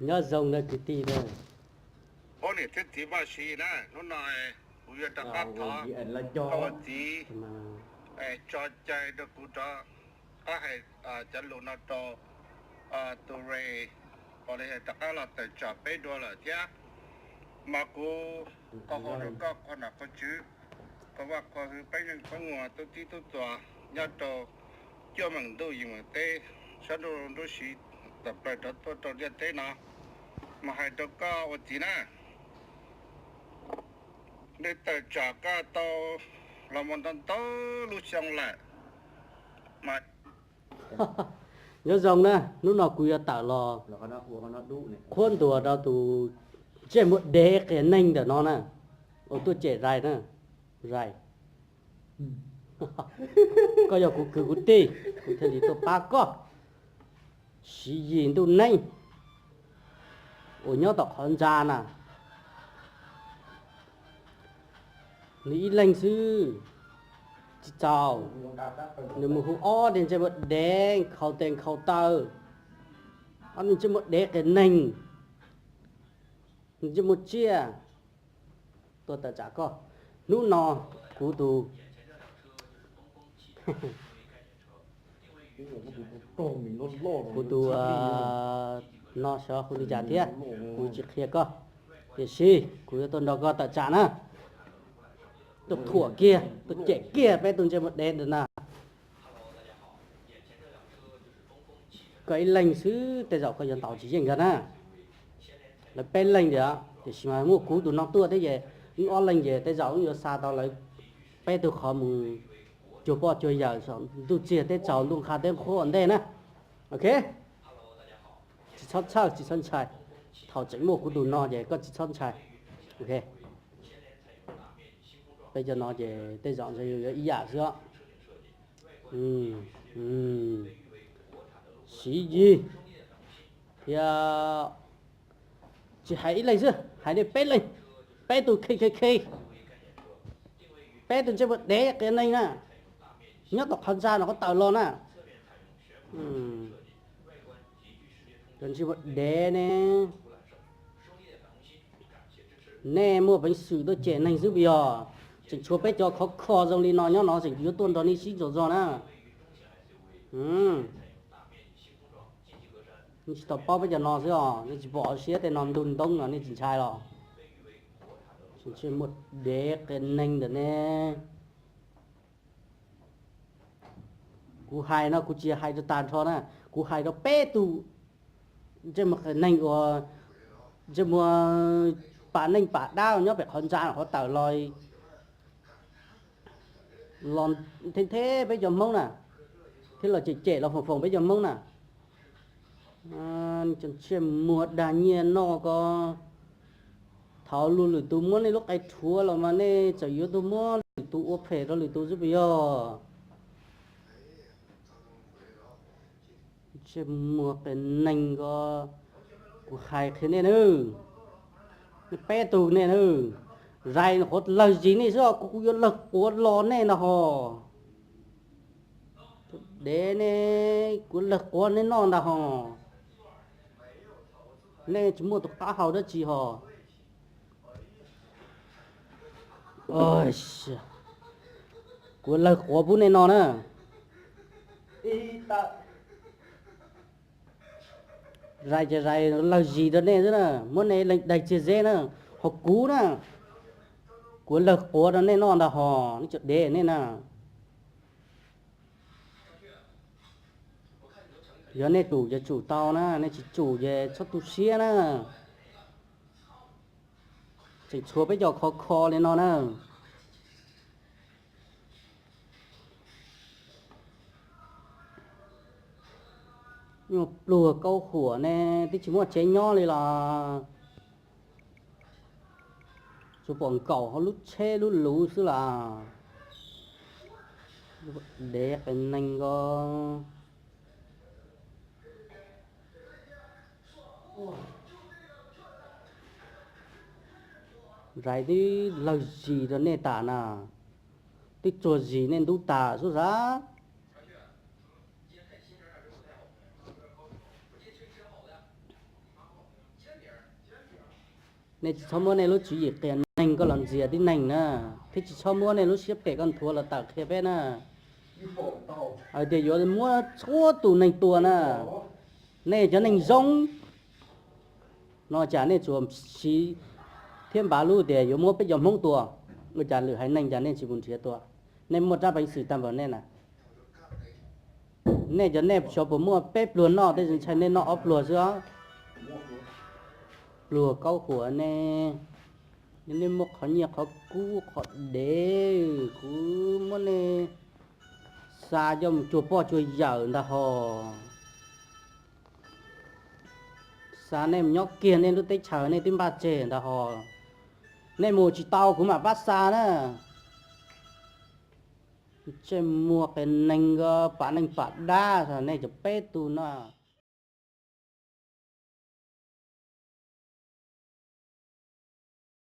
Nyob zoo na kwv tij na. Pab niam thiab txiv Vaj Siv na, hnub no kuv yuav rov qab thov koj ua txiv tso cai rau kuv rov qab hais cov lus no rau tus Ray, ua li rov qab los tawm tsam peb dua lawm thiab. Mas kuv thov ua rau koj qhua nom qhua tswv, qhua vaj qhua hwv, peb yeej peb muag tub txib tub txuas nyob rau cuaj meem ntuj yim meem teb, sab ntuj nruab siv tawm plaws rov tuaj rau ntiaj teb no. Mas hais rau koj ua txiv na, nws tawm tsam koj tau los mus ntau ntau lub xyoo lawm. Nyob zoo na, hnub no kuv yuav tawm los qhuab ntuas rau tus ntsej muag dev qias neeg ntawm no na, uas tuaj cem Ray na. Ray, koj yog kuv kwv kuv tij, kuv thiaj li tuaj pab koj. Siv Yis ntuj neeb uas nyob tom qhov ntsa na, nws ib leeg xwb tsis txaus, nws mus hu ob niag ntsej muag dev nkhaus tes nkhaus taw, ob niag ntsej muag dev qias neeg, ntsej muag tsiaj tuaj tawm tsam koj. Hnub no kuv tus, kuv tus no xyov hu li cas thiab, kuv tsis qhia koj, tiam sis kuv yuav tuaj nrog koj tawm tsam na. Tuaj thuam kiag, tuaj cem kiag peb tus ntsej muag dev ntawm na. Koj ib leeg xwb tej zaum koj yuav ntaus tsis yeej nkawd na. Lawv peb leeg tiag, tiam sis mas muaj kuv tus no tuaj thiab ces wb ob leeg ces tej zaum wb yuav xa tau lawv peb tug qhov mus cuag poj cuag yawm saum ntuj txiag teb tsaus ntuj qhua teb qhua ua ntej na. Ok, tsis txhob txhawj tsis txhob ntshai. Thaum tseem muaj kuv tus no ces koj tsis txhob ntshai. Ok, peb cov no ces tej zaum ntshe yuav ib yam xwb os. Siv Yis thiab, tsis hais ib leeg xwb, hais li peb leeg, peb tus K K K, peb tus ntsej muag dev qias neeg na, nyob tom qhov ntsa no qhov tawm los na. Cov ntsej muag dev ne, nej muaj peev xwm tuaj cem neeg xwb puas yog? Tseem tshuav peb cov khov kho zoo li no nyob no tseem yuav tuaj nrog nej sib ntsuas zog na. Nej tsis tau paub peb cov no xwb os, nej tsis pom siab tej no ntuj ntoob no nej tsis ntshai los? Ntsej muag dev qias neeg ntawm ne. Kuv hais no kuv tsis hais rau tag nrho na, kuv hais rau peb tug ntsej muag qias neeg uas ntsej muag pam neej pam dab nyob pem qhov ntsa qhov tawm los, los theb theb peb cov Hmoob na, thiab los cem cem los foom foom peb cov Hmoob na. Cov ntsej muag dag nyiaj noj ko, thaum luag lwm tus muab nej lub qe rhuav los mas nej txawm yuav tuaj muab lwm tus ua phem rau lwm tus xwb puas yog? Ntsej muag qias neeg ko, kuv hais qhia nej na, nej peb tug nej na, Ray no qhuav lawg zis nej xwb os, kuv kuv yuav lawg quav los nej ntag hos. Dev ne, kuv lawg quav nej noj ntag hos. Nej tsis muaj tus qab hau dab tsi hos. Kuv lawg quav pub nej noj na. Rais ces rais lawg zis rau nej xwb na, muab nej leej daig txiag zeb na, ho kuv na, kuv lawg quav rau nej noj ntag hos, nej cov dev nej na. Yog nej tsum ces tsum tau na, nej tsis tsum ces txhob tu siab na. Tseem tshuav peb cov khov kho li no na. Nyuag pluag kaub huam ne, twb tsis muaj tsev nyob li los tsuas pom nkaum hauv lub tsheb lub luv xwb las. Dev qias neeg ko. Rais twb lawg zis rau nej tas na, twb tsuag zis nej ntub tas xwb xav. Nej tsis txhob muab nej lub tswv yim qhia neeg koj los ntxias tib neeg na, thiab tsis txhob muab nej lub siab phem koj nthuav los tawm qhia peb na. Hais tias yuav muab txhua tus neeg tua na, nej cov neeg zoo no cas nej tsuas siv thiab npav lub tias yuav muab peb cov Hmoob tua, ua cas lwm haiv neeg cas nej tsis mus nrhiav tua? Nej muaj rab peev xwm tag npaum nej na. Nej cov nej xyov puas muaj peb pluag noj, tej zaum ntshai nej noj ob pluag xwb os. Pluag kaub huam ne, nej muaj qhov nyiaj qhov kub qhov dev, kuv muab nej xa coj mus cuag poj cuag yawm ntag hos. Xa nej mus nyob kiag nej lub teb chaws nej twb npaj tseg ntag hos. Nej mus tsis tau kuv mam pab xa na. Ntsej muag qias neeg, pam neeg pam dab, nej cov peb tug no.